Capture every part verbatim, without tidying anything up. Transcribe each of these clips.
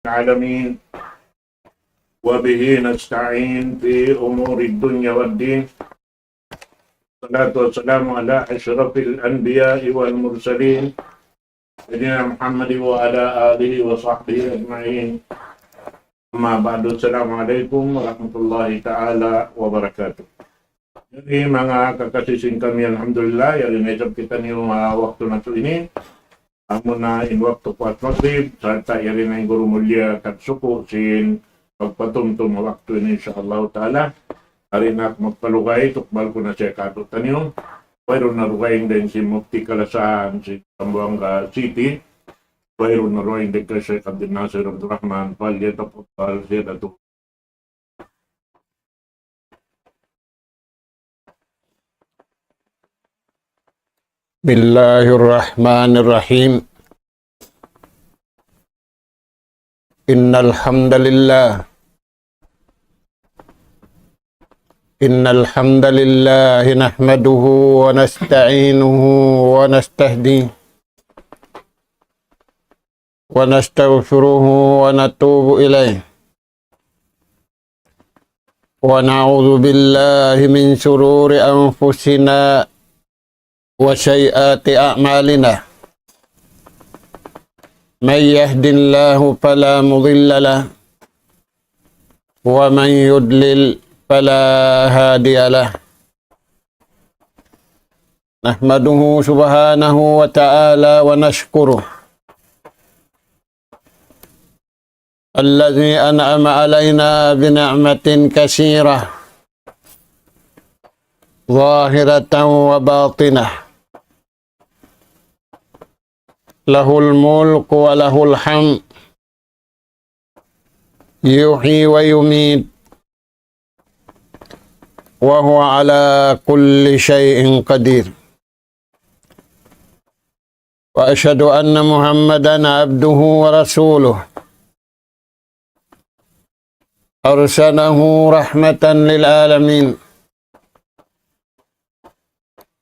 العالمين، وبه نستعين في أمور الدنيا والدين. الصلاة والسلام على أشرف الأنبياء والمرسلين، سيدنا محمد وعلى آله وصحبه أجمعين. أما بعد، السلام عليكم ورحمة الله تعالى وبركاته. Jadi, manga kakasi sin kami, alhamdulillah, yari na isab kitaniyu ha waktu natu' ini. Amuna in waktu puas Magrib, sarta' yari na in guru mulliya kag suku' sin pagpatumtum ha waktu ini, insya Allah ta'ala. Yari na aku magpalugay, tukbal ku na siya katu'taniyu. Wayruun na dugaing dayn sin Mufti Kalasahan sin Zamboanga City. Wayruun na dugaing dayn kan Sheikh Abdul Nasir Abdul Rahman, فليتفضل سيادته. بسم الله الرحمن الرحيم. إن الحمد لله، إن الحمد لله نحمده ونستعينه ونستهديه ونستغفره ونتوب إليه، ونعوذ بالله من شرور أنفسنا وسيئات أعمالنا. من يهد الله فلا مضل له، ومن يضلل فلا هادي له. نحمده سبحانه وتعالى ونشكره، الذي أنعم علينا بنعمة كثيرة ظاهرة وباطنة، له الملك وله الحمد، يحيي ويميت، وهو على كل شيء قدير. وأشهد أن محمدا عبده ورسوله، أرسله رحمة للعالمين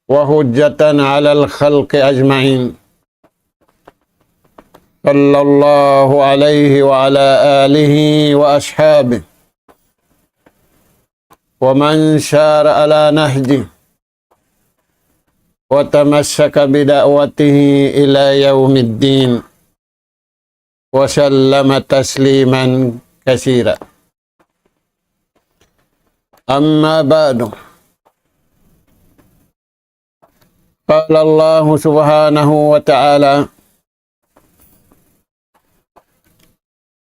وحجة على الخلق أجمعين، صلى الله عليه وعلى آله وأصحابه ومن سار على نهجه وتمسك بدعوته إلى يوم الدين، وسلم تسليما كثيرا. أما بعد، قال الله سبحانه وتعالى: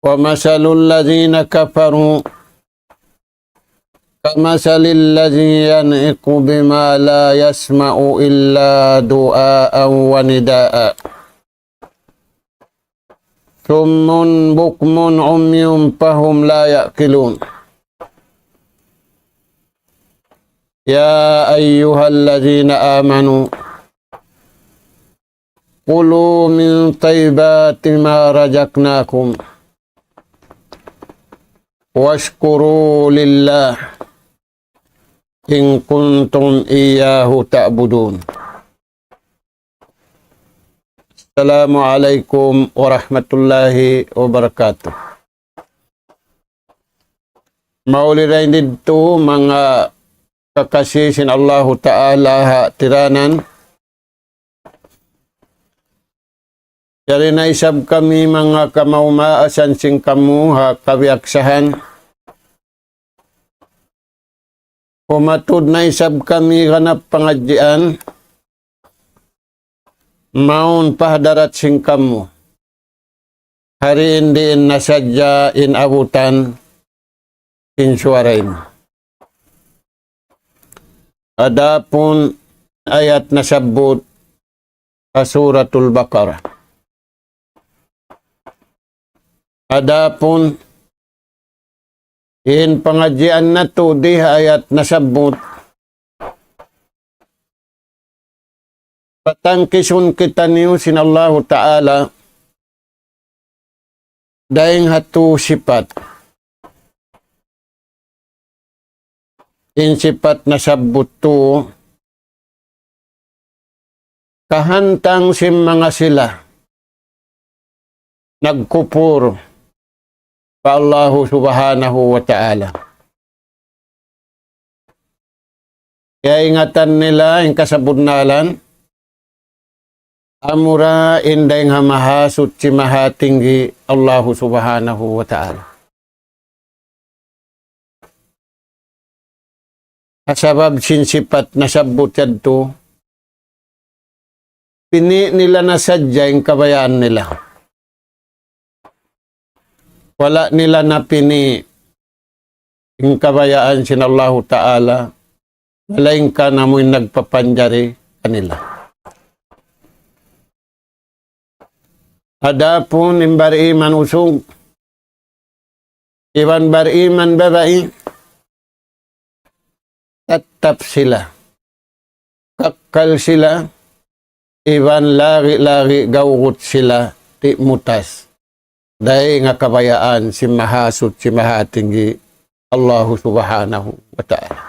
ومثل الذين كفروا كمثل الذي ينعق بما لا يسمع إلا دعاء ونداء، صم بكم عمي فهم لا يعقلون. يا أيها الذين آمنوا كلوا من طيبات ما رزقناكم واشكروا لله إن كنتم إياه تعبدون. السلام عليكم ورحمة الله وبركاته. Mauli dayn didtu manga kakasi sin Allahu Ta'ala ha tiranan. Yari na isab kami manga kamaumaasan sin kamu ha kabiyaksahan. Umatud na isab kami ganap pangadjian mawn pa hadarat sin kamu. Hari in diin na sadja in abutan in suwara ini. Adapun ayat nasabbut ha Suratul Baqarah. Adapun in pangadjian natu' di ha ayat nasabbut, patangkisun kitaniyu sin Allahu Ta'ala dayn ha tū sipat. In sipat nasabbut tū, kahantang sin manga sila nagkupur, pa Allahu Subhanahu wa Ta'ala. Kiyaingatan nila in kasabunnalan, amura in dayn ha Mahasuchi Mahatinggi Allahu Subhanahu wa Ta'ala. Ha sabab sin sipat nasabbut yadtu, pini' nila na sadja in kabayaan nila. Wala' nila na pini' in kabayaan sin Allahu Ta'ala, malaingkan amu in nagpapanjari kanila. Adapun in bariman usug, iban bariman babai, tattap sila, kakkal sila, iban lagi-lagi gawgut sila, di' mutas dayn ha kabayaan sin Mahasuchi Mahatinggi Allahu Subhanahu wa Ta'ala.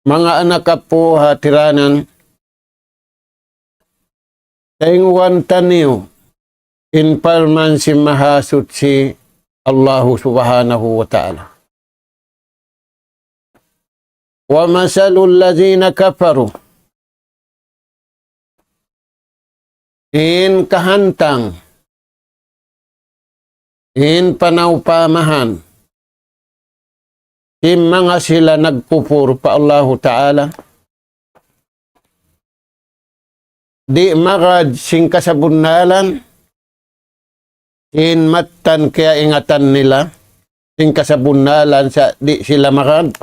Manga anak apu' ha tiranan, tayngugan taniyu in parman sin Mahasuchi Allahu Subhanahu wa Ta'ala. ومثل الذين كفروا. In kahantang, in panawpamahan, in manga sila nagkupur pa Allahu Ta'ala, di' magad sin kasabunnalan, in mattan kiyaingatan nila, in kasabunnalan sa' di' sila magad.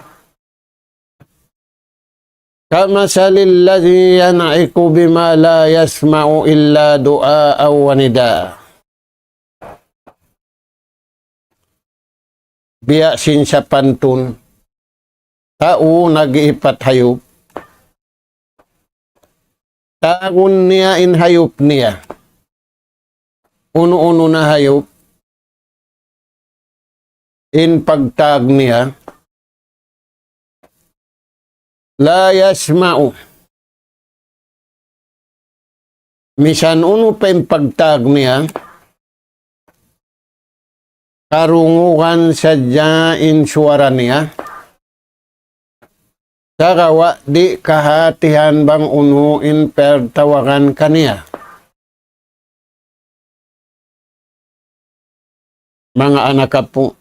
كمثل الذي ينعق بما لا يسمع إلا دعاء ونداء. Biya' sin sapantun tau nag-iipat hayup, tagun niya in hayup niya. Unu-unu na hayup, in pagtag niya, لا يسمع. Misan unu pa in pagtag niya, karungugan sadja in suwara niya. Sagawa' di' kahatihan bang unu in pagtawagan kaniya. Manga anak apu',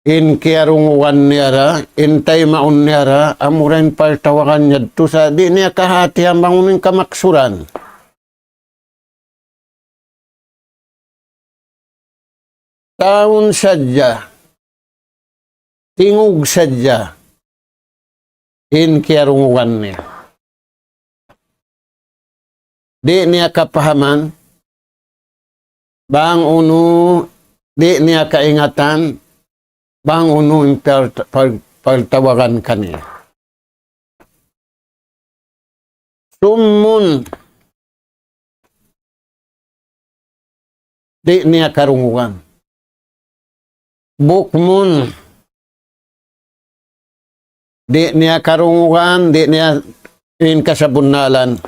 in kiyarungugan niya ra, in taymaun niya ra, amura in pagtawagan niya tuud sa' di' niya kahatihan bang unu in kamaksuran. Tagun sadja, tingug sadja, in kiyarungugan niya. Di' niya kapahaman, bang unu, di' niya kaingatan, bang unu in pag-, pag-, pagtawagan kaniya. صم, di' niya karungugan. بكم, di' niya karungugan, di' niya in kasabunnalan.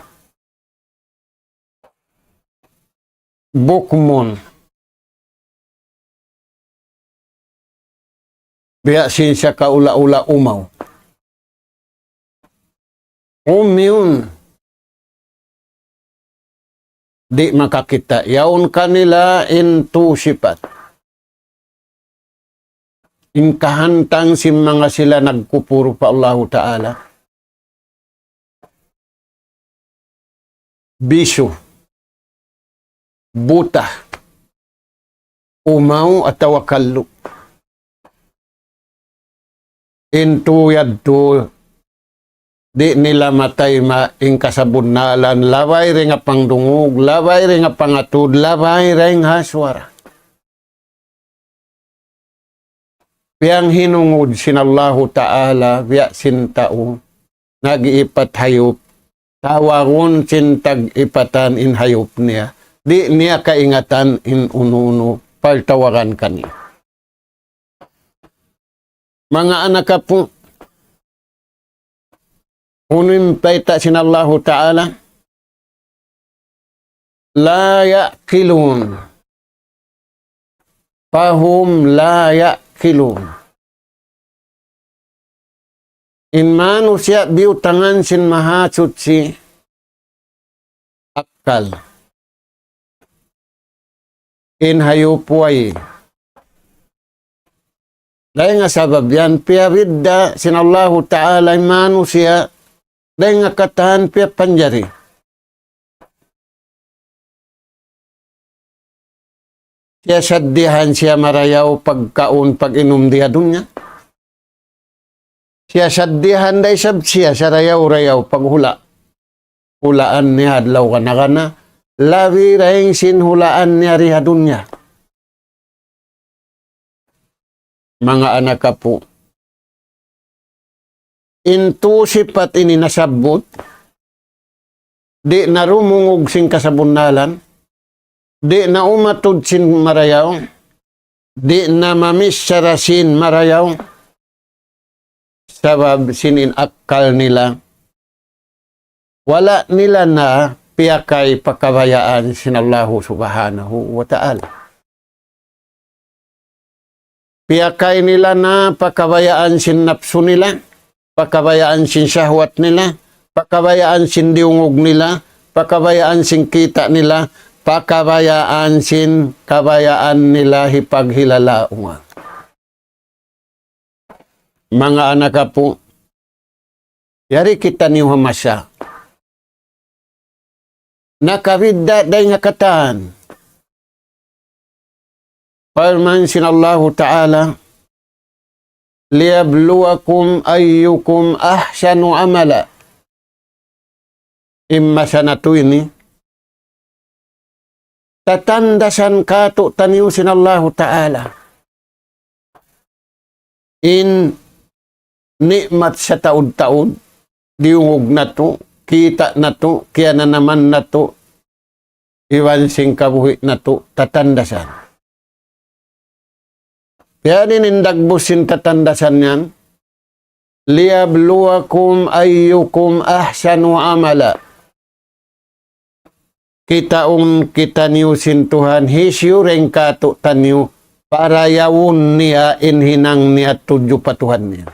بكم. Biya' sin sakaula-ula umaw. عمي, di' makakita'. Yaun kanila in tu sipat. In kahantang sin manga sila nagkupur pa Allahu Ta'ala. Bisu, buta, umaw atawa kallu'. In tu yadtu, di' nila matayma' in kasabunnalan, labay dayn ha pangdungug, labay dayn ha pangatud, labay dayn ha suwara. Piyanghinungud sin Allahu Ta'ala, biya' sin tau nag-iipat hayup, tawagun sin tag-ipatan in hayup niya. Di' niya kaingatan in unu-unu pagtawagan kaniya. Manga anak apu', unu in bayta' sin Allahu Ta'ala, لا يعقلون. فهم لا يعقلون. In manusiya' biyutangan sin Mahasuchi akkal. In hayup way. Dayn ha sabab yan, piyabidda' sin Allahu Ta'ala in manusiya', dayn ha katan piyapanjari. Siya saddihan siya marayaw pagkaun, pag-inum di ha dunya. Siya saddihan da isab siya sarayaw-rayaw paghula'. Hulaan niya adlaw kana-kana, labi dayn sin hulaan niya di ha dunya. Manga anak apu', in tū sipat ini nasabbut, di' na rumungug sin kasabunnalan, di' na umatud sin marayaw, di' na mamichara sin marayaw, sabab sin in akkal nila, wala' nila na piyakay pa kabayaan sin Allahu Subhanahu wa Ta'ala. Piyakay nila na pa kabayaan sin napsu nila, pa kabayaan sin shahwat nila, pa kabayaan sin diyungug nila, pa kabayaan sin kita' nila, pa kabayaan sin kabayaan nila hipaghilalaungan. Manga anak apu', yari kitaniyu ha masa nakabidda' dayn ha katan. Parman sin Allahu Ta'ala, ليبلوكم أيكم أحسن عملا. In masa natu' ini, tatandasan kātu'niyu sin Allahu Ta'ala. In ni'mat sataud-taud, diyungug natu', kita' natu', kiyananaman natu', iban sin kabuhi' natu', tatandasan. Biya' diin in dagbus sin tatandasan yan, ليبلوكم أيكم أحسن عملا. Kitaun kitaniyu sin Tuhan, hisiyu dayn kātu'niyu, parayawun niya in hinang niya tudju pa Tuhan niya.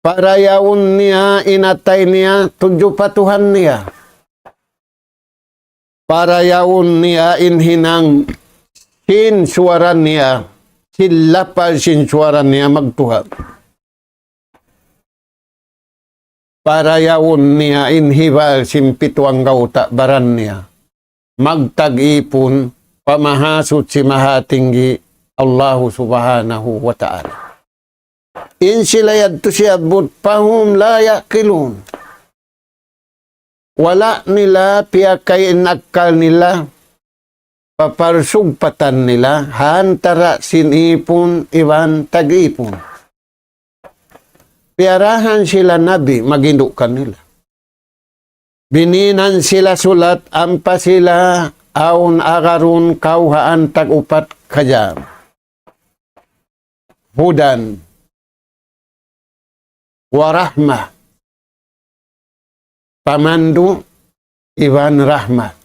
Parayawun niya in atay niya tudju pa Tuhan niya. Parayawun niya in hinang sin suwara niya, sin lapal sin suwara niya magtuha. Parayawun niya in hibal sin pitu anggawta' baran niya magtag-ipun pa Mahasuchi Mahatinggi Allahu Subhanahu wa Ta'ala. In sila yadtu siyabbut, فهم لا يعقلون. Wala' nila piyakay in akkal nila, paparsugpatan nila, ha antara' sin ipun iban tag-ipun. Piyarahan sila nabi, maghindu' kanila. Bininan sila sulat, ampa sila awn agarun kawhaan tag-upat kajam. هدى ورحمة. Pamandu' iban rahmat.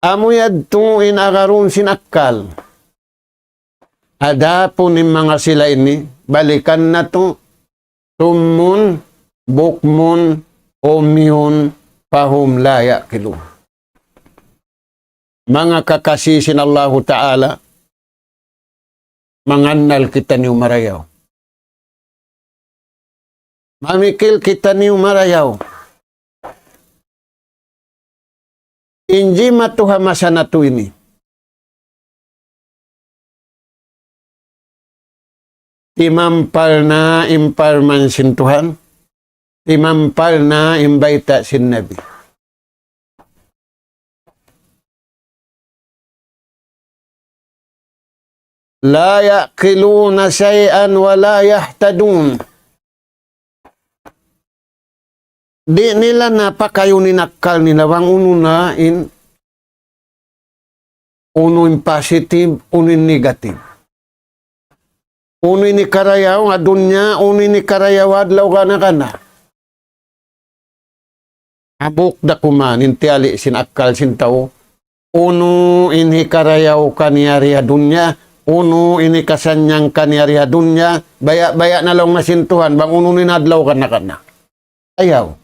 Amu yadtu in agarun sin akkal. Adapun in manga sila ini, balikan natu', صم بكم عمي فهم لا يعقلون. Manga kakasi sin Allahu Ta'ala, mangannal kitaniyu marayaw. Mamikil kitaniyu marayaw. In jimatu ha masa natu' ini. Timampal na in parman sin Tuhan, timampal na in bayta' sin Nabi. لا يعقلون شيئا ولا يهتدون. Di' nila na pakayun in akkal nila bang unu na in, unu in positive, unu in negative. Unu in hikarayaw ha dunya, unu in hikarayaw adlaw gana-gana. Hambuuk da kuman in tiyali' sin akkal sin tau. Unu in hikarayaw kaniya di ha dunya, unu in hikasannyang kaniya di ha dunya, baya'-baya' na laung na sin Tuhan, bang unu in adlaw kaniya-kaniya. Ayaw.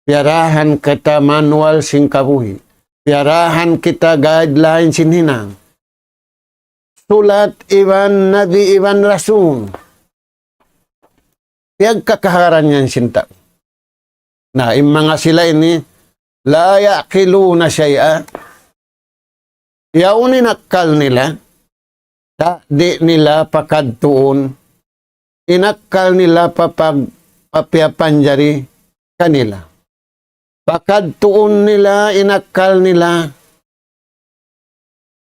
Piyarahan kita manual sin kabuhi'. Piyarahan kita guideline sin hinang. Sulat iban nabi iban rasul. Piyagkakahagaran yan sin tau. Na, in manga sila ini, لا يعقلون شيئا. Yaun in akkal nila, ta, di' nila pakadtuun, in akkal nila papag-, papiyapanjari kanila. Pakadtuun nila in akkal nila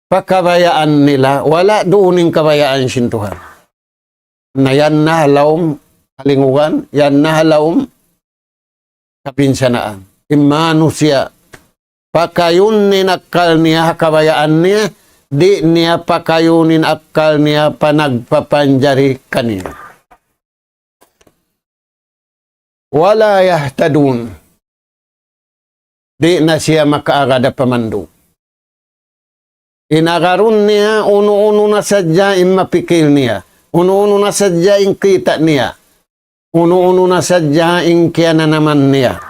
pa kabayaan nila, wala' duun in kabayaan sin Tuhan. Na yan na ha lawm kalingugan, yan na ha lawm kabinsanaan. In manusiya', pakayun niya in akkal niya ha kabayaan niya, di' niya pakayun in akkal niya pa nagpapanjari kaniya. ولا يهتدون. Di' na siya makaagad ha pamandu'. In agarun niya, unu-unu na sadja in mapikil niya. Unu-unu na sadja in kita' niya. Unu-unu na sadja in kiyananaman niya.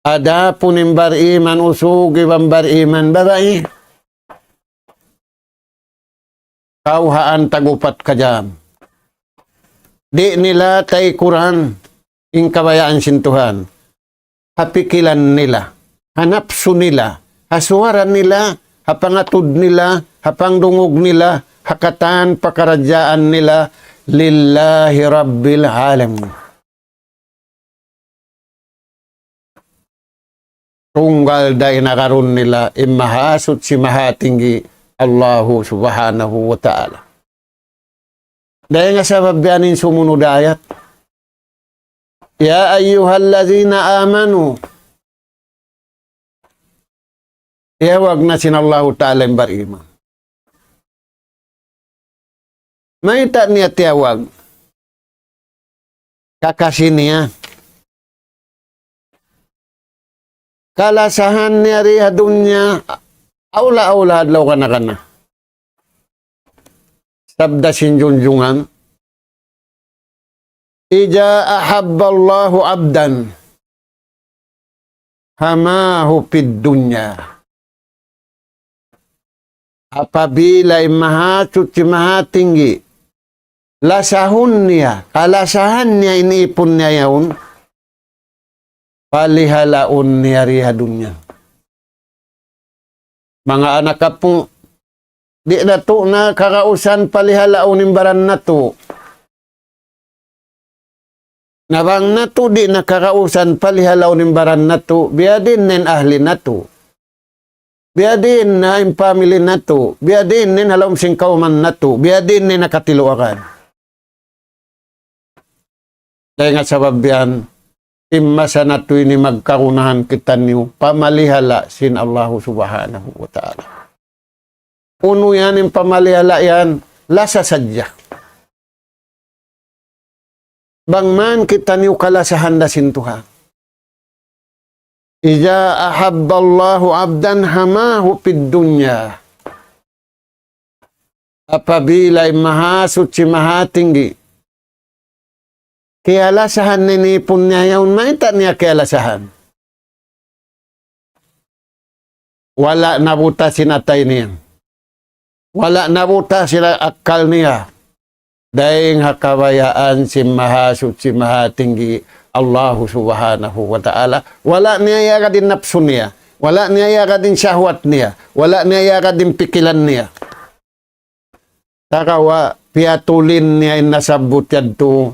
Adapun in bariman usug iban bariman babai, kawhaan tag-upat ka jam. Di' nila taykuran in kabayaan sin Tuhan. Ha pikilan nila, ha napsu nila, ha suwara nila, ha pangatud nila, ha pangdungug nila, ha katan pakaradjaan nila, لله رب العالمين. Tunggal da in agarun nila in Mahasuchi Mahatinggi, Allahu Subhanahu wa Ta'ala. Dayn ha sabab yan in sumunud ayat. يا أيها الذين آمنوا. Tiyawag na sin Allahu Ta'ala in bariman. Mayta' niya tiyawag? Kakasi niya. Kalasahan niya di ha dunya, awla-awla adlaw kana-kana. Sabda sin junjungan, إذا أحب الله عبدا حماه في الدنيا. Apabila in Mahasuchi Mahatinggi, lasahun niya, kalasahan niya in ipun niya yaun, palihalaun niya di ha dunya. Manga anak apu', di' natu' na kagausan palihalaun in baran natu'. Na bang natu' di' na kagausan palihalaun in baran natu', biyadiin na in ahli natu'. Biyadiin na in family natu'. Biyadiin na in ha lawm sin kawman natu'. Biyadiin na in ha katiluagan. Dayn ha sabab yan, in masa natu' ini magkagunahan kitaniyu pamalihala sin Allahu Subhanahu wa Ta'ala. Unu yan in pamalihala yan, lasa sadja. Bang man kitaniyu kalasahan da sin Tuhan. إذا أحب الله عبدا حماه في الدنيا. Apabila in Mahasuchi Mahatinggi, kiyalasahan niya in ipun niya yaun, mayta' niya kiyalasahan? Wala' nabuta' sin atay niya. Wala' nabuta' sin akkal niya. Dayn ha kabayaan sin Mahasuchi Mahatinggi Allahu Subhanahu wa Ta'ala. Wala' niya iyagad in napsu niya. Wala' niya iyagad in shahwat niya. Wala' niya iyagad in pikilan niya. Sagawa' piyatulin niya in nasabbut yadtu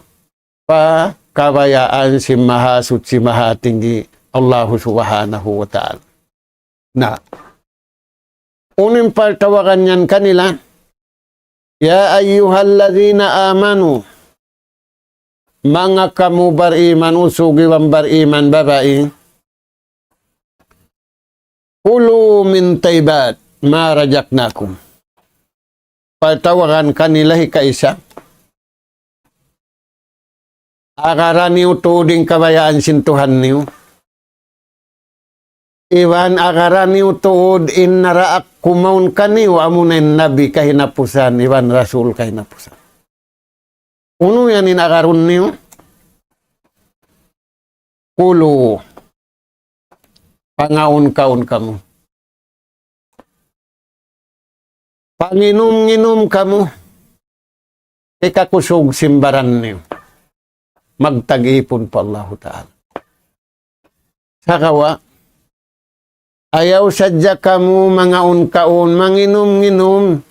pa kabayaan sin Mahasuchi Mahatinggi Allahu Subhanahu wa Ta'ala. Na, unu in partawagan niya kanila, يا أيها الذين آمنوا, manga kamu bariman usug iban bariman babai, كلوا من طيبات ما رزقناكم. Partawagan kanila hikaisa. Agaran niyu tuud in kabayaan sin Tuhan niyu. Iban agaran niyu tuud in naraak kumaun kaniyu, amuna in Nabi kahinapusan, iban Rasul kahinapusan. Unu yan in agarun niyu? Kulu. Pangaun-kaun kamu. Panginum-nginum kamu. Hikakusug sin baran niyu. Magtag-ipun pa Allahu Ta'ala. Sagawa', ayaw sadja kamu mangaun-kaun, manginum-nginum.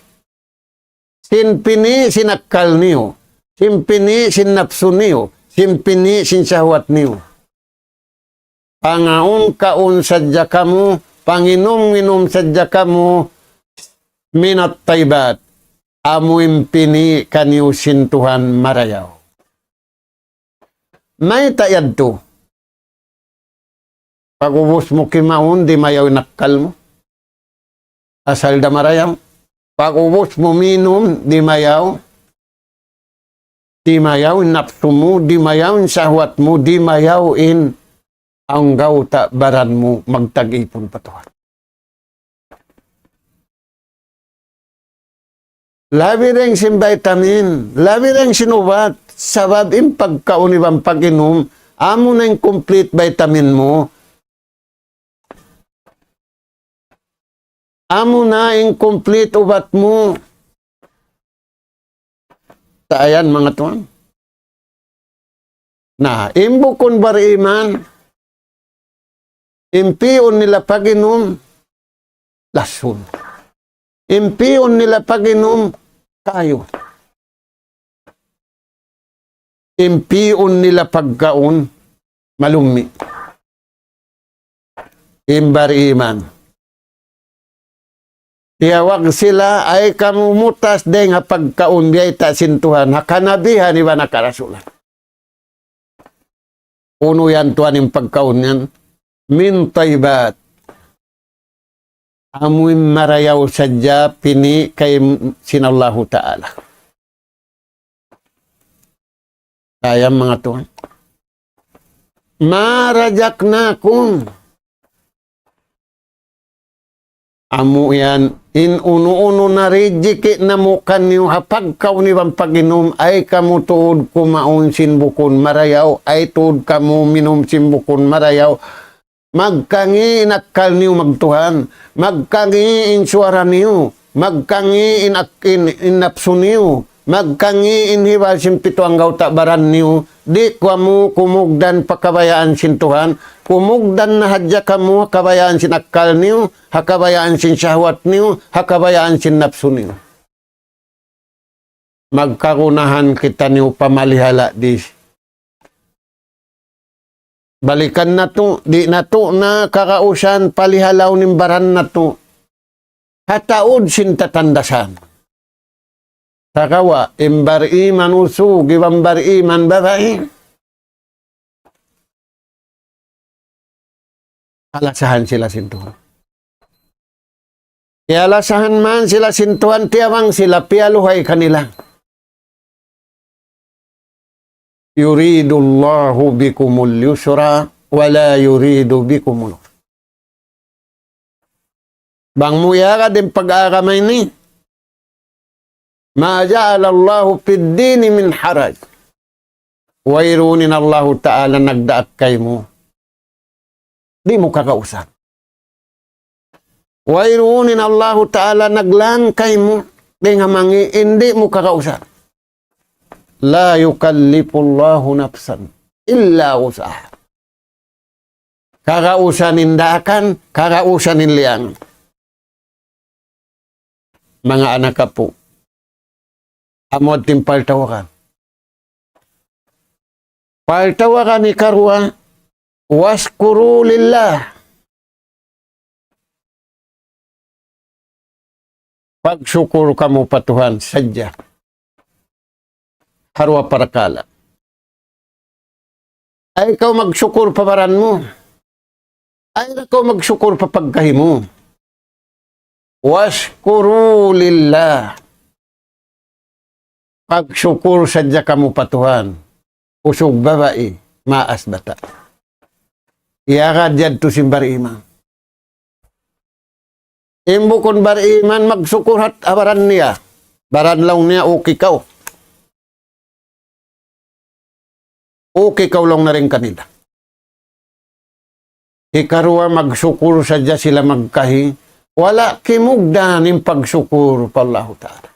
Sin pini' sin akkal niyu. Sin pini' sin napsu niyu. Sin pini' sin sahwat niyu. Pangaun-kaun sadja kamu, panginum-nginum sadja kamu, minat taybat, amu in pini' kaniyu sin Tuhan marayaw. Mayta' yadtu? Pag'ubus mu kimaun, dimayaw in akkal mu. Asal da marayaw. Pag'ubus mu minum, dimayaw. Dimayaw in napsu mu, dimayaw in sahwat mu, dimayaw in anggawta' baran mu, magtag-ipun pa Tuhan. Labi dayn sin vitamin, labi dayn sin ubat, sabab in pagkaun iban pag-inum, amuna in complete vitamin mu, amuna in complete ubat mu. Sa' yan, manga tuwan. Na, in bukun bariman, in pi'un nila pag-inum, lasun. In pi'un nila pag-inum, kayu. In pi'un nila pagkaun, malummi'. In bariman. Tiyawag sila, ay kamu mutas dayn ha pagkaun biyayta' sin Tuhan, ha kanabihan iban ha karasulan. Unu yan tuwan in pagkaun yan? Min taybat. Amu in marayaw sadja pini' kay sin Allahu Ta'ala. Kaya manga tuwan. Ma razaqnakum. Amu yan, in unu-unu na rijiki' namu' kaniyu ha pagkaun iban pag-inum, ay kamu tuud kumaun sin bukun marayaw, ay tuud kamu minum sin bukun marayaw. Magkangi' in akkal niyu magtuhan, magkangi' in suwara niyu, magkangi' in ak-, in, in napsu niyu, magkangi' in hibal sin pitu anggawta' baran niyu, di' kamu kumugdan pa kabayaan sin Tuhan, kumugdan na hadja kamu ha kabayaan sin akkal niyu, ha kabayaan sin sahwat niyu, ha kabayaan sin napsu niyu. Magkagunahan kitaniyu pamalihala' di. Balikan natu', di' natu' na kagausan palihalaun in baran natu'. Ha taud sin tatandasan. Sagawa', in bariman usug, iban bariman babai. Alasahan sila sin Tuhan. Iyalasahan man sila sin Tuhan, tiyabang sila, piyaluhay kanila. يريد الله بكم اليسر ولا يريد بكم العسر. Bang mu iyagad in pag-agama ini, ما جعل الله في الدين من حرج. Wayruun in Allahu Ta'ala nagdaak kaymu. Di' mu kagausan. Wayruun in Allahu Ta'ala naglang kaymu. Di' nga mangi', di' mu kagausan. لا يكلف الله نفسا إلا وسعها. Kagausan in daakan, kagausan in liyangan. Manga anak apu'. Amu in paltawagan. Paltawagan ikaruwa, واشكروا لله. Pagsukur kamu pa Tuhan sadja. Ha duwa parakala'. Ay kaw magsukur pa baran mu. Ay na kaw magsukur pa pagkahi mu. واشكروا لله. Pagsukur sadja kamu pa Tuhan. usug babai, maas bata'. Iyagad yadtu sin bariman. In bukun bariman, magsukur ha baran niya. Baran laung niya, okay kaw. Okay kaw laung na rin kanila. Hikaruwa, magsukur sadja sila magkahi. Wala' kimugdan in pagsukur pa Allahu Ta'ala.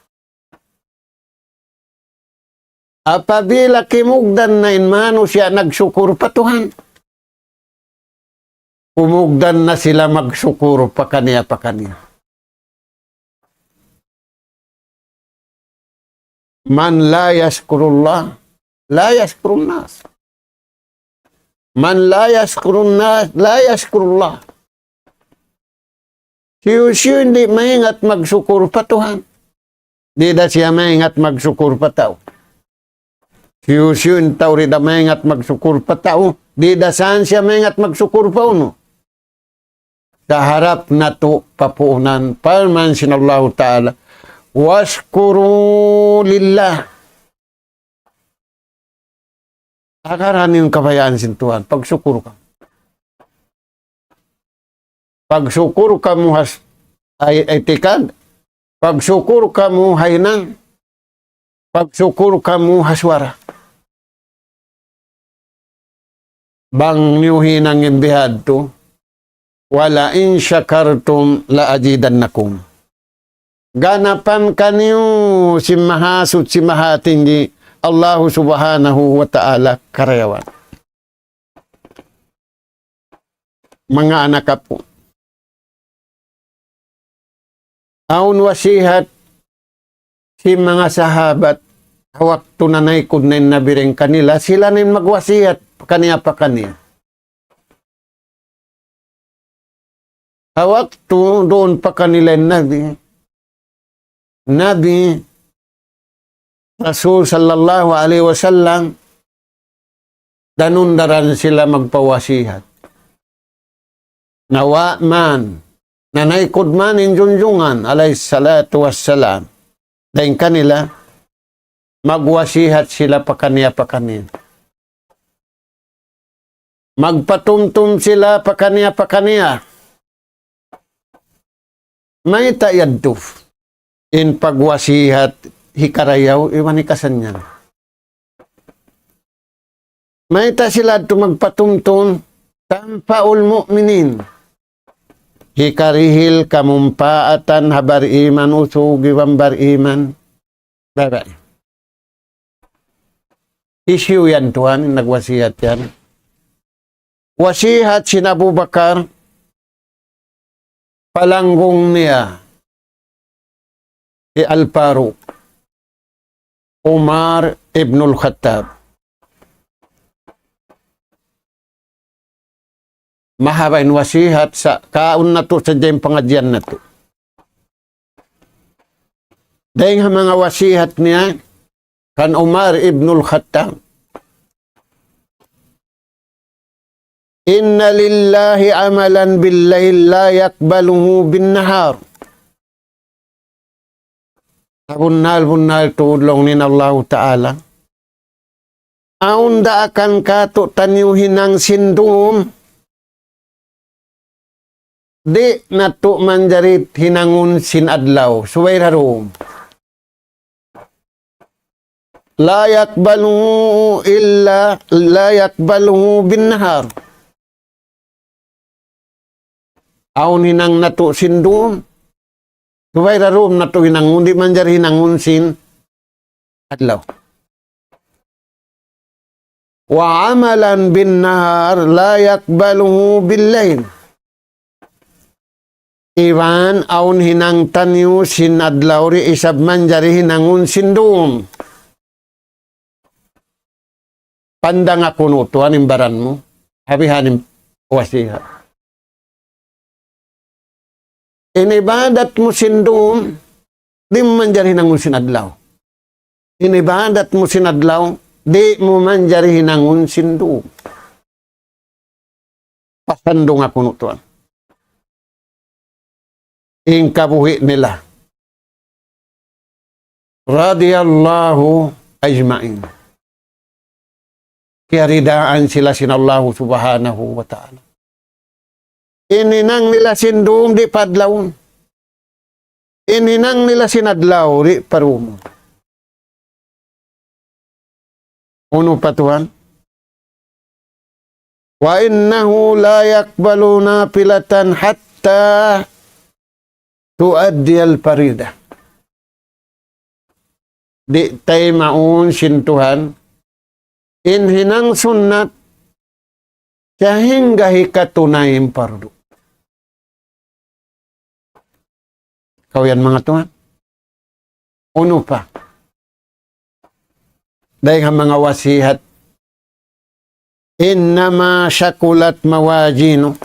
Apabila kimugdan na in manusiya' nagsukur pa Tuhan, kumugdan na sila magsukur pakaniya-pakaniya. من لا يشكر الله لا يشكر الناس. من لا يشكر الناس لا يشكر الله. Hisiyu-siyu in di' maingat magsukur pa Tuhan, di' da siya maingat magsukur pa tau. Hisiyu-siyu in tau di' da maingat magsukur pa tau, di' da san siya maingat magsukur pa unu. Sa' harap natu' pa puunan, parman sin Allahu Ta'ala, واشكروا لله. Agarun niyu in kabayaan sin Tuhan, pagsukur kamu. Pagsukur kamu ha s-, ay, itikad, pagsukur kamu ha hinang, pagsukur kamu ha suwara. Bang niyu hinang in bihadtu, ولئن شكرتم لأزيدنكم. Ganapan kaniyu sin Mahasuchi Mahatinggi Allahu Subhanahu wa Ta'ala karayawan. Manga anak apu'. Awn wasihat sin manga sahabat, ha waktu nanaykud na in Nabi dayn kanila, sila na in magwasihat pakaniya-pakaniya. Ha waktu duun pa kanila in Nabi, Nabi Rasul sallallahu alayhi wasallam, danun-daran sila magpawasihat. Nawa' man, nanaykud man in Junjungan alayhi salatu wassalam dayn kanila, magwasihat sila pakaniya-pakaniya. Magpatumtum sila pakaniya-pakaniya. Mayta' yadtu in pagwasihat hikarayaw iban hikasannyangan? Mayta' sila yadtu magpatumtum? تنفع المؤمنين. Hikarihil kamumpaatan ha bariman, usug iban bariman babai. Hisiyu yan tuwan, nagwasihat yan? Wasihat sin Abu Bakar, palanggung niya hi Al-Faruq, Umar ibnul Khattab. Mahaba' in wasihat sa' kaun natu' sadja in pangadjian natu'. Dayng ha manga wasihat niya kan Umar ibnul Khattab. إن لله عملا بالليل لا يقبله بالنهار. Sabunnal-bunnal tuud laung niya in Allahu Ta'ala, awn daakan kātu'niyu hinang sin dūm, di' natu' manjari hinangun sin adlaw, subay da dūm. لا يقبله إلا، لا يقبله بالنهار. Awn hinang natu' sin dūm, subay da dūm natu' hinangun, di' manjari hinangun sin adlaw. وعملا بالنهار لا يقبله بالليل. Iban awn hinang taniyu sin adlaw di' isab manjari hinangun sin dūm. Pandanga kunu' tuwan in baran mu, ha bihaini wasihat. In ibadat mu sin dūm, di' manjari hinangun sin adlaw. In ibadat mu sin adlaw, di' mu manjari hinangun sin dūm. Pasandunga kunu' tuwan. In kabuhi' nila. رضي الله عنهم أجمعين. kiyaridaan sila sin Allahu Subhanahu wa Ta'ala. In hinang nila sin dum di' pa adlawun. In hinang nila sin adlaw di' pa dumun. Unu pa tuwan? وإنه لا يقبل نافلة حتى تؤدي الفريضة. Di' taymaun sin Tuhan in hinang sunnat sahingga hikatunay in pardu. Kaw yan manga tuwan. Unu pa? Dayn ha manga wasihat. إنما ثقلت موازينه.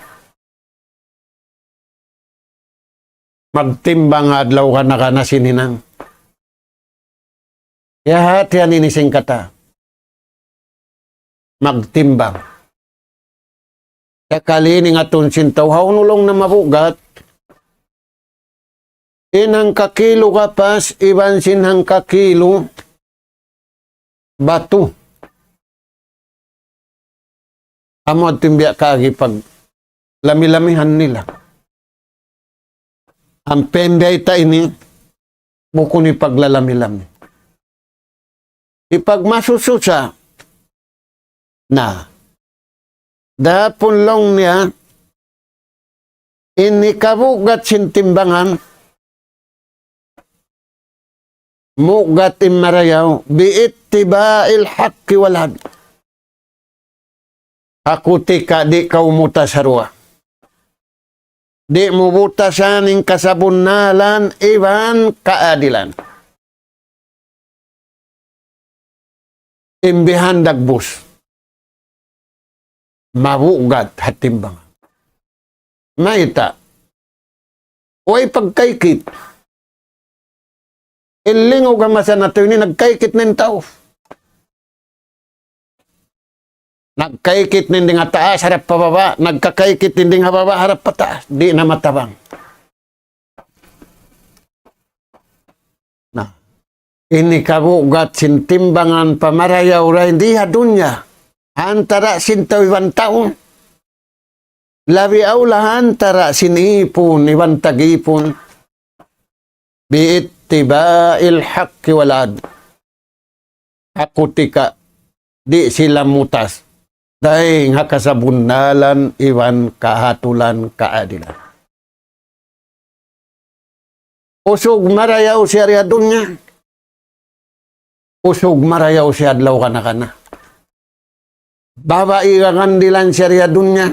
Magtimbang adlaw kana-kana sin hinang. Kiyahatihan ini sin kata. Magtimbang. Sakali ini ngatun sin tau, hawnu laung na mabugat. In hangka kilu kapas, iban sin hangka kilu batu. Amu adtu in biya' kaagi paglami-lamihan nila. Ampa in biya' ta ini, bukun hipaglalami-lami. Hipagmasususa. Na. Adapun laung niya, in hikabugat sin timbangan, mugat in marayaw, باتباع الحق والعدل. Aku tika di' kaw mutas ha duwa. Di' mu butasan in kasabunnalan iban kaadilan. Imbihan dagbus. Mabugat ha timbangan. Mayta'? Way pagkaykit. In lingug ha masa natu' ini nagkaykit na in tau. Nagkaykit na in dayn ha taas harap pa baba', nagkakaykit na in dayn ha baba' harap pa taas. Di' na matabang. Na, ini kabugat sin timbangan pamarayaw dayn di ha dunya. Antara' sin tau iban tau. Labi awla antara' sin ipun iban tag-ipun. باتباع الحق والعدل. Aku tika, di' sila mutas. Dayn ha kasabunnalan iban kahatulan kaadilan. Usug marayaw siya di ha dunya. Usug marayaw siya adlaw kana-kana. Babai gagandilan siya di ha dunya.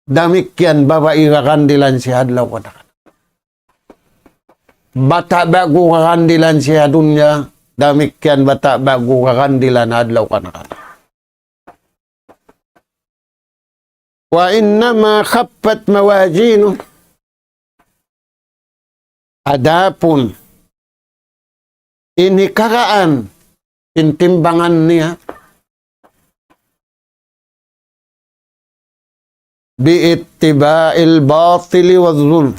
Damikkiyan babai gagandilan siya adlaw kana-kana. Bata' ba'gu gagandilan siya ha dunya. Damikkiyan bata' ba'gu gagandilan adlaw kana-kana. وإنما خفت موازينه. Adapun in hikagaan in timbangan niya, باتباع الباطل والظلم.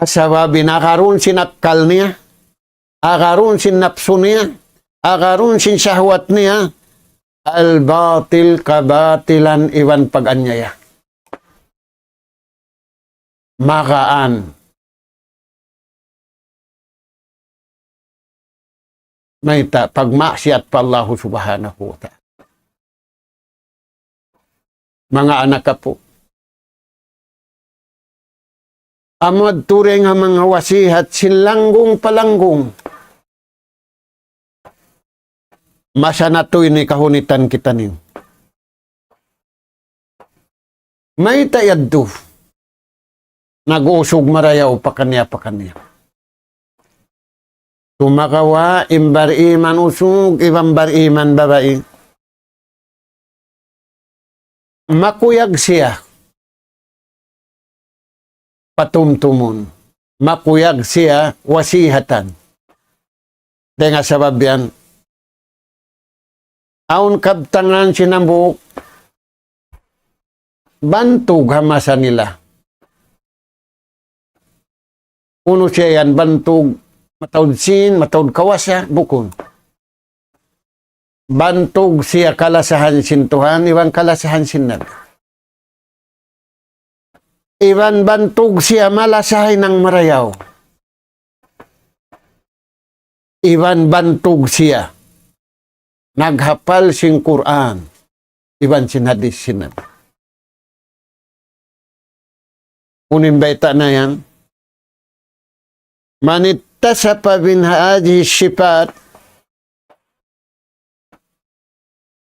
Sabab in agarun sin akkal niya, agarun sin napsu niya, agarun sin shahwat niya, al-batil, kabatilan iban pag-anyaya. Magaan. Mayta', pagmaksiyat pa Allahu Subhanahu wa Ta'ala. Manga anak apu'. Amu tuud in manga wasihat sin langgung pa langgung. Masa natu' ini kahunitan kitaniyu. Mayta' yadtu? Nag-usug marayaw pakaniya-pakaniya. Sumagawa' in bar-iman usug, iban bar-iman babai. Makuyag siya patumtumun. Makuyag siya wasihatan. Dayn ha sabab yan, awn kabtangan sin hambuuk bantug ha masa nila. Unu siya yan bantug, mataud sin, mataud kawasa, bukun. bantug siya kalasahan sin Tuhan, iban kalasahan sin Nabi. Iban bantug siya malasa ha hinang marayaw. Iban bantug siya naghapal sin Qur'an, iban sin hadith sin Nabi. Unu in bayta' niya yan? من اتصف بهذه الصفات,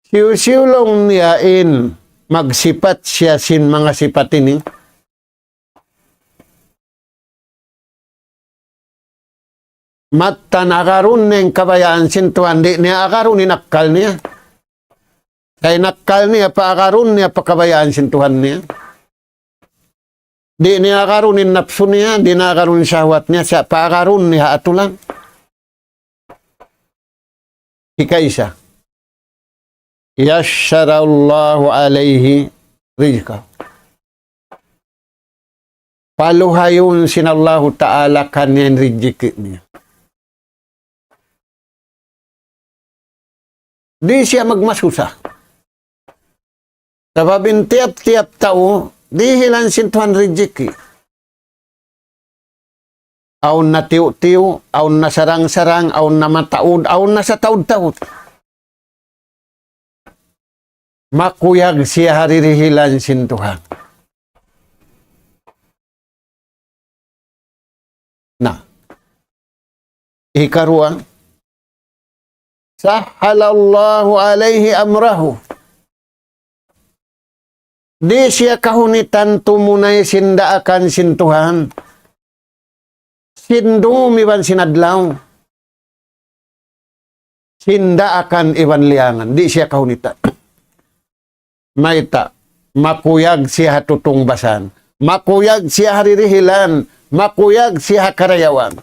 hisiyu-siyu laung niya in magsipat siya sin manga sipat ini. Mattan agarun niya in kabayaan sin Tuhan, di' niya agarun in akkal niya. Sa' in akkal niya, paagarun niya pa kabayaan sin Tuhan niya. Di' niya agarun in napsu niya, di' niya agarun in shahwat niya, sa' paagarun niya ha atulan. Hikaisa, يسر الله عليه رزقه. Paluhayun sin Allahu Ta'ala kaniya in rijiki' niya. Di' siya magmasusa. Sabab in tiyap-tiyap tau, dihilan sin Tuhan rijiki'. Awn natiyu'-tiyu', awn nasarang-sarang, awn namataud, awn nasataud-taud. Makuyag siya ha dirihilan sin Tuhan. Na, hikaruwa, سهل الله عليه أمره. Di' siya kahunitan tumunay sin daakan sin Tuhan. Sin dum iban sin adlaw. Sin daakan iban liyangan. Di' siya kahunitan. Mayta', makuyag siya ha tutungbasan. Makuyag siya ha dirihilan. Makuyag siya ha karayawan.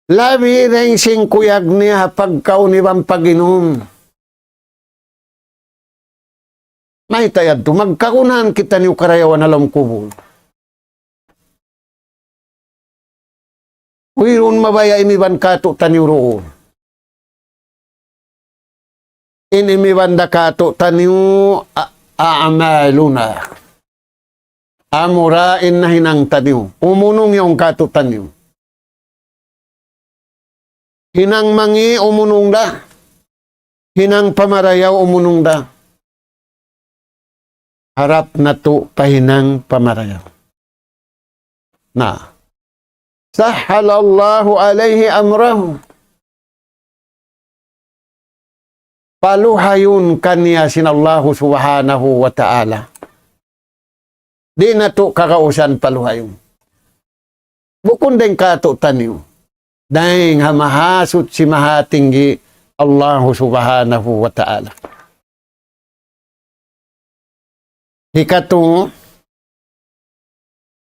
Labi dayn sin kuyag niya ha pagkaun iban pag-inum. Mayta' yadtu, magkagunahan kitaniyu karayawan ha lawm kubul. Wayruun mabaya' in iban kātu'niyu duun. In iban da kātu'niyu a-, أعمالنا. Amura in nahinang taniyu. Umunung yaun kātu'niyu. Hinang mangi' umunung da. Hinang pamarayaw umunung da. Harap natu' pa hinang pamarayaw. Na. سهل الله عليه أمره. Paluhayun kaniya sin Allahu Subhanahu wa Ta'ala. Di' natu' kagausan paluhayun. Bukun dayn kātu'niyu. Dayn ha Mahasuchi Mahatinggi Allahu Subhanahu wa Ta'ala. Hikatu,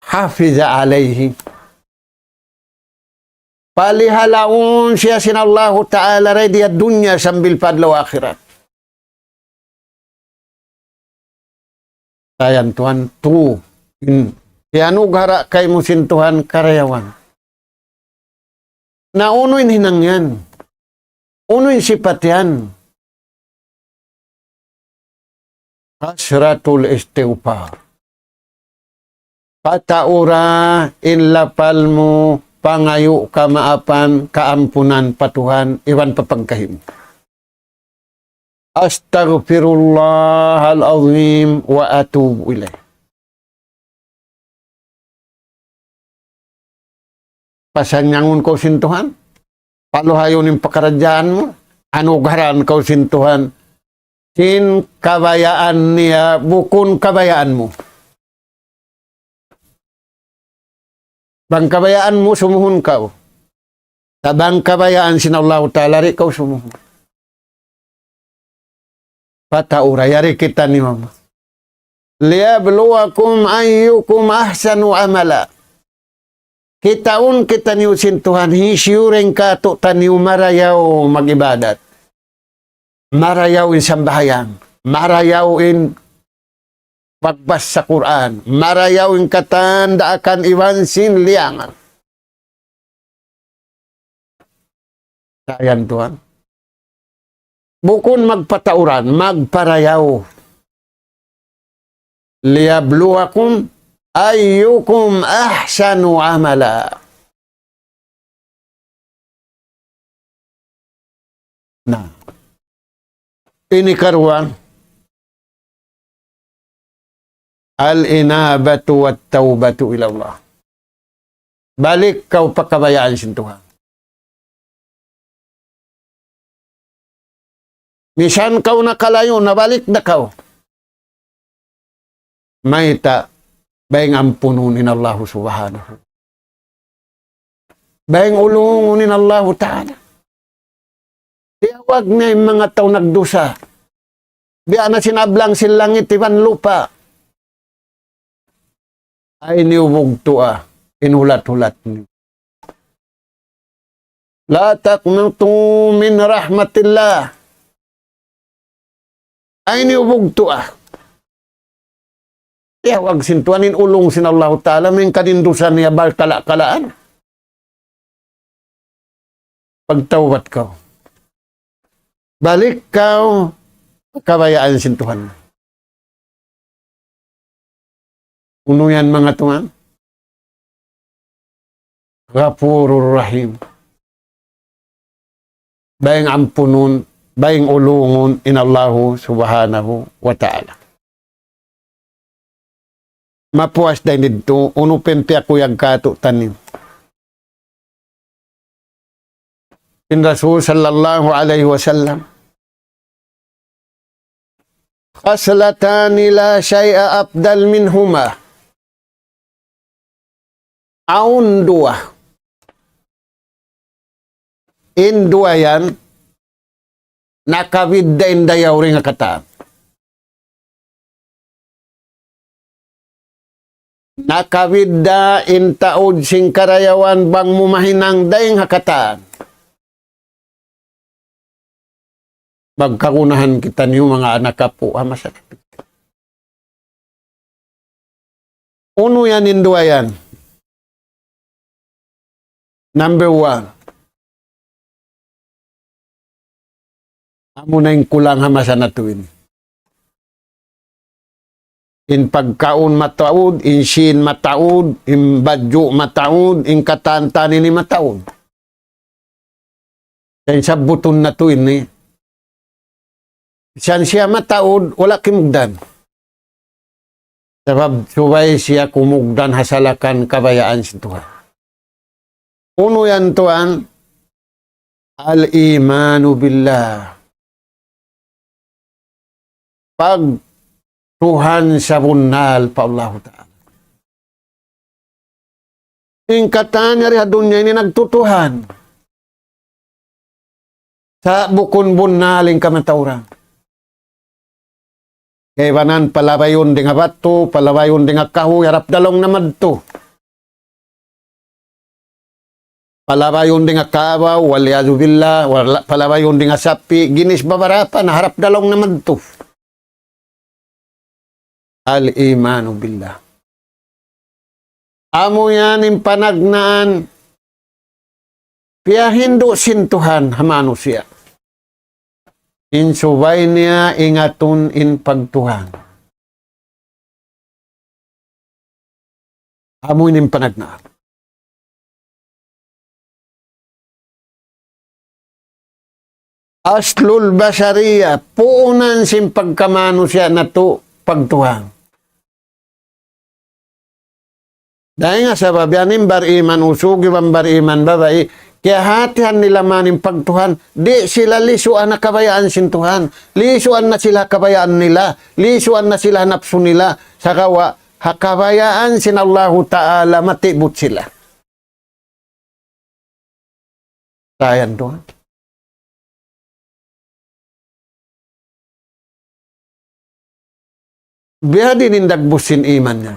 حفظ عليه. Palihalaun siya sin Allahu Ta'ala dayn di ha dunya sambil pa adlaw akhirat. Sa' yan Tuhan, tu, in, iyanugara' kaymu sin Tuhan karayawan. Na unu in hinang yan? Unu in sipat yan? كثرة الاستغفار. Pataura in lapal mu, pangayu' kamaapan, kaampunan pa Tuhan, iban pa pagkahi mu. أستغفر الله العظيم وأتوب إليه. Pasannyangun kaw sin Tuhan, paluhayun in pakaradjaan mu, anugarahan kaw sin Tuhan, sin kabayaan niya bukun kabayaan mu. Bang kabayaan mu sumuhun kaw. Sa' bang kabayaan sin Allahu Ta'ala di' kaw sumuhun. Pataura, yari kitaniyu. ليبلوكم أيكم أحسن عملا. Kitaun kitaniyu sin Tuhan, hisiyu dayn kātu'niyu marayaw mag-ibadat. Marayaw in sambahayang. Marayaw in pagbasa Qur'an. Marayaw in katan daakan iban sin liyangan. Ayan tuwan. Bukun magpatauran, magparayaw. ليبلوكم أيكم أحسن عملا. Na. Ini karuwa, الإنابة والتوبة إلى الله. Balik kaw pa kabayaan sin Tuhan. Misan kaw nakalayu', nabalik na kaw. Mayta', bang ampunun in Allahu Subhanahu. Bang ulungun in Allahu Ta'ala. Tiyawag niya in manga tau nagdusa. Biya' na sin ablang sin langit iban lupa'. Ay niyu bugtua in hulat-hulat niyu. لا تقنطوا من رحمة الله. Ay niyu bugtua. Tiyawag sin Tuhan in ulung sin Allahu Ta'ala, main kanindusan niya bal kala-kalaan. Pagtawbat kaw. Balik kaw, kabayaan sin Tuhan. Unu yan manga tuwan? Ghafurur Rahim. Bang ampunun, bang ulungun in Allahu Subhanahu wa Ta'ala. Mapuas dayn didtu, unu pa in piyakuyag kātu'niyu. In Rasul sallallahu alayhi wasallam, خصلتان لا شيء أفضل منهما. Awn duwa. In duwa yan, nakabidda' in dayaw dayn ha katan. Nakabidda' in taud sin karayawan bang mu mahinang dayn ha katan. Magkagunahan kitaniyu manga anak apu' ha masa natu'. Unu yan in duwa yan? Number one. Amu na in kulang ha masa natu' ini. In pagkaun mataud, in sīn mataud, in badju' mataud, in katan-katan ini mataud. Sa' in sabbutun natu' ini, misan siya mataud, wala' kimugdan. Sabab subay siya kumugdan ha salakan kabayaan sin Tuhan. Unu yan tuwan? الإيمان بالله. Pagtuhan sabunnal pa Allahu Ta'ala. In katan yari ha dunya ini nagtutuhan. Sa' bukun bunnal in kamatauran. Kaibanan palabayun dayn ha batu, palabayun dayn ha kahuy, harap da laung na madtu. Palabayun dayn ha kabaw, والعياذ بالله, wala-, palabayun dayn ha sapi', ginis babarapa na harap da laung na madtu. الإيمان بالله. Amu yan in panagnaan piyahindu' sin Tuhan ha manusiya'. In subay niya ingatun in pagtuhan. Amu ini in panagnaan. أصل البشرية, puunan sin pagkamanusiya' natu' pagtuhan. Dayn ha sabab yan in bariman usug iban bariman babai, kiyahatihan nila man in pagtuhan, di' sila lisuan ha kabayaan sin Tuhan. Lisuan na sila ha kabayaan nila. Lisuan na sila ha napsu nila. Sagawa' ha kabayaan sin Allahu Ta'ala matibut sila. Sa' yan tuwan. Biyadiin in dagbus sin iman niya.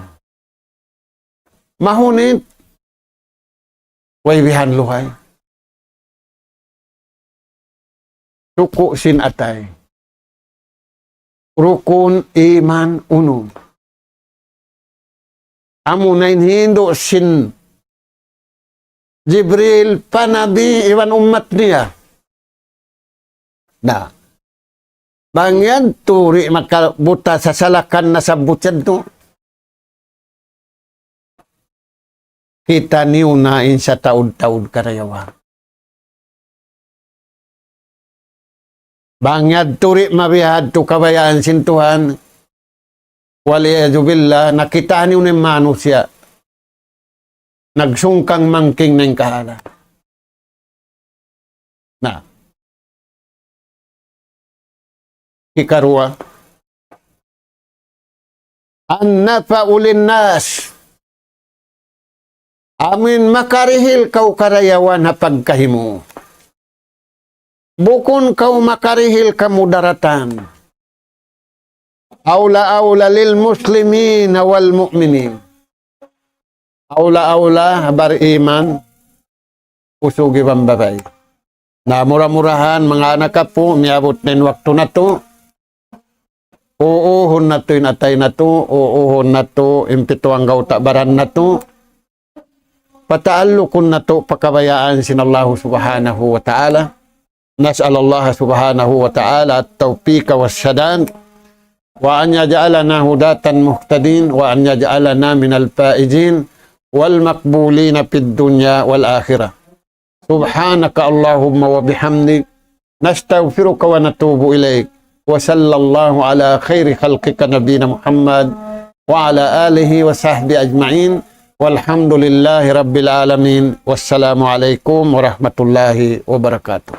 Mahunit, way bihan luhay. Suku' sin atay. Rukun iman unum. Amuna in hindu' sin Jibril pa Nabi iban ummat niya. Na. Bang yan tu di' makabuta' sasalakan na sabbut yan tu. Kitaniyu na in sataud-taud karayawan. Bang yadtu di' mabihadtu kabayaan sin Tuhan, wal iyadhu billah, nakitaniyu na in manusiya'. Nagsungkang mangking na in kahalan. Na. Hikaruwa, النفع للناس. Amuin makarihil kaw karayawan ha pagkahi mu. Bukun kaw makarihil kamudaratan. أولى أولى للمسلمين والمؤمنين. Awla-awla bariman, usug iban babai. Na mura-murahan, manga anak apu', miyabut na in waktu natu'. Uuhun natu' in atay natu', uuhun natu' in pitu anggawta' baran natu'. Pataallukun natu' pa kabayaan sin Allahu Subhanahu wa Ta'ala. نسأل الله سبحانه وتعالى التوفيق والسداد، وأن يجعلنا هداة مهتدين، وأن يجعلنا من الفائزين والمقبولين في الدنيا والآخرة. سبحانك اللهم وبحمدك، نستغفرك ونتوب إليك. وصلى الله على خير خلقك نبينا محمد وعلى آله وصحبه أجمعين. والحمد لله رب العالمين. والسلام عليكم ورحمة الله وبركاته.